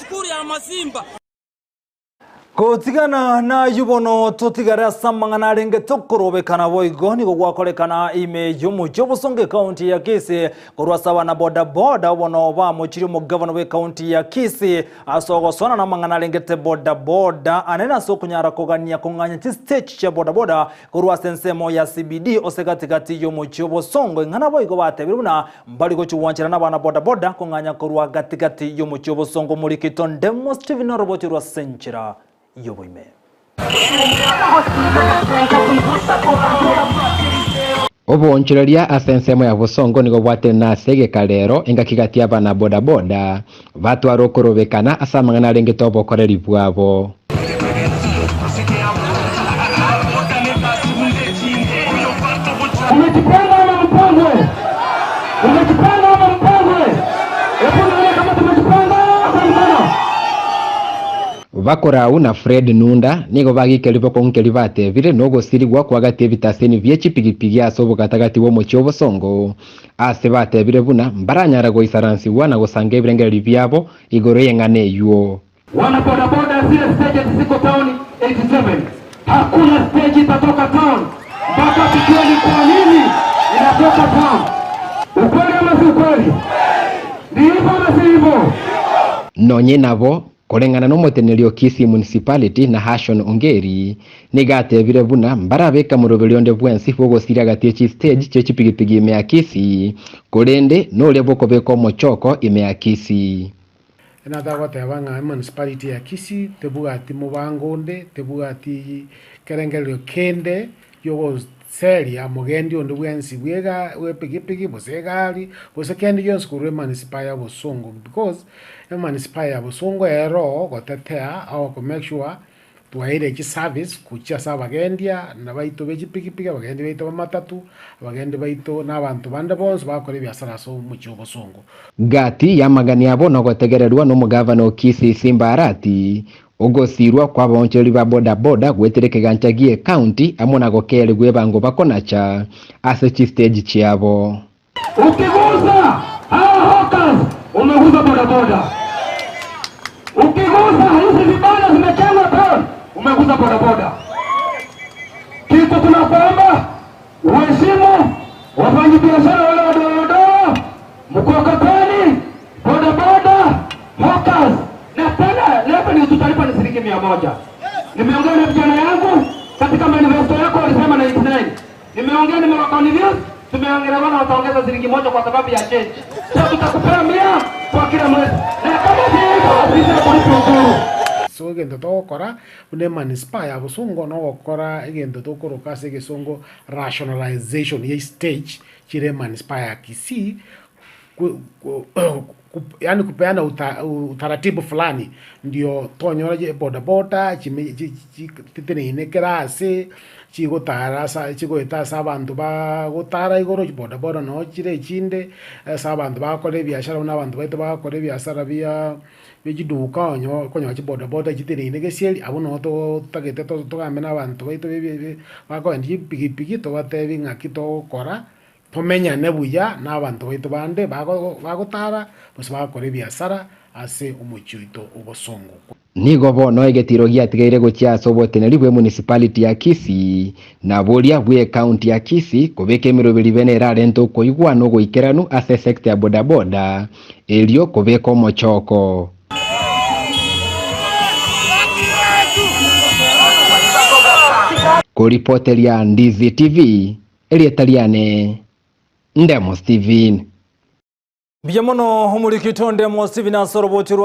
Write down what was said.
Esukuru ya Masimba. Gotigana nayio bono totigare ase amang'ana arenge tokorobekana boigo nigo gwakorekana ime y'omochie obosongo ekaunti ya Kisii korwa ase abana boda boda bono bamochirie omogavana bw'ekaunti ya Kisii ase ogosona namang'ana arengete boda boda anene ase okonyara kogania kong'anya chistage chia boda boda Korwa ase ensemo ya CBD ose gati-gati y'omochie obosongo ing'ana boigo batebire buna mbari gochia gwancherana abana boda-boda kong'anya korwa gati-gati y'omochie obosongo Omorikito Ndemo Stephen orobochie rwa ase enchera y'oboime. Oboonchoreria ase ensemo ya bosongo nigo bwatenena ase egekarero engaki gati y'abana boda-boda batware okorobekana ase amang'ana arengete obokoreri bwabo. Umejipanga ama mpangwe? Umejipanga ama mpangwe? Hebu nione kama tumejipanga kwa mkono. Bakorau na Fred Nunda nigo bagikeria bokong'u keria batebire nogosirigwa kwagati ebitaseni bie chipigipigi ase obogatagati bw'omochie obosongo, ase batebire buna mbaranyare goisaransigwa na gosanga ebirengererio biabo igoro y'eng'ana eyio. Wana boda boda zile stages ziko town 87 hakuna stage itatoka town mpaka tujue ni kwa nini inatoka town. Ukweli ama si ukweli? Ni hivyo ama si hivyo? Nonye nabo, koreng'ana nomoteneneri o Kisii Municipality Nahashon Ongeri, nigo atebire buna mbarabeke moroberi onde bwensi bw'ogosiria gati ye chistage chie chipigipigi ime ya Kisii, korende noria bw'okobeka omochoko ime ya Kisii. Nataka goteba ng'a emunicipality ya Kisii tebwati mobango onde, tebwati kerengererio kende giogoseria mogendi onde bwensi bwa ega bwa epikipiki gose egari, gose kende gionsi korwa emunicipal ya Bosongo because, emunicipal ya Bosongo ero gotetea or ko make sure Twaeire chiservice gochia ase abagendia na baito be chipikipiki, abagendi baito b'amatatu, abagendi baito na abanto bande bonsi bagokora ebiasara ase omochie obosongo. Gati y'amagani abo nogotegererwa nomogavana o Kisii Simba Arati, ogosirwa kw'abaonchoreri ba boda boda goetera ekegancha gi'ecounty amo na gokeerigwa ebango bakonacha ase chistage chiabo. Ukigusa hawa hawkers umegusa bodaboda, ukigusa hizi vibanda zimechengwa town umegusa bodaboda. Kitu tunakuomba uheshimu wafanyabiashara wale wadogo wadogo, mkokoteni, bodaboda, hawkers na tena leo ni tutalipa ni shilingi 100. Nimeongea na vijana yangu katika manifesto yako walisema 99. Nimeongea nimewaconvince, tumeongelewana wataongeza shilingi moja kwa sababu ya change. So tutakupea 100 kwa kila mwezi. Na kama si hivyo sisi hatulipi ushuru. So egento togokora buna emanisipaa ya Bosongo nogokora egento tokoroka ase egesongo rationalization ye stage chire emanisipaa ya Kisii yaani kupeana utaratibu fulani ndio tonyora chibodaboda chiteneine kera ase, chigotara asa chigoeta ase abanto bagotara igoro chibodaboda noo chire echinde, ase abanto bagokora ebiashara buna abanto baito bagokora ebiasara bia bia chiduka onye okonyora chibodaboda chiteneine gesieri abwo noo totagete togambe na abanto baito bakoendia chipigipigi tobatebi ng'aki togokora. Tomenyane buya nabanto baito bande bagotara gose bagokora ebiasara ase omochie oito obosongo. Nigo bono egetiro giatigaire gochia ase oboteneri bw'emunicipality ya Kisii na boria bw'ecounty ya Kisii kobeka emeroberi bene erarente okoigwana ogoikeranu ase esector ya bodaboda erio kobeka omochoko. Koripoteria Ndizi TV, Erieta riane Ndemo Stephen. Mbuya mono omorikito Ndemo Stephen ase orobocho rwa.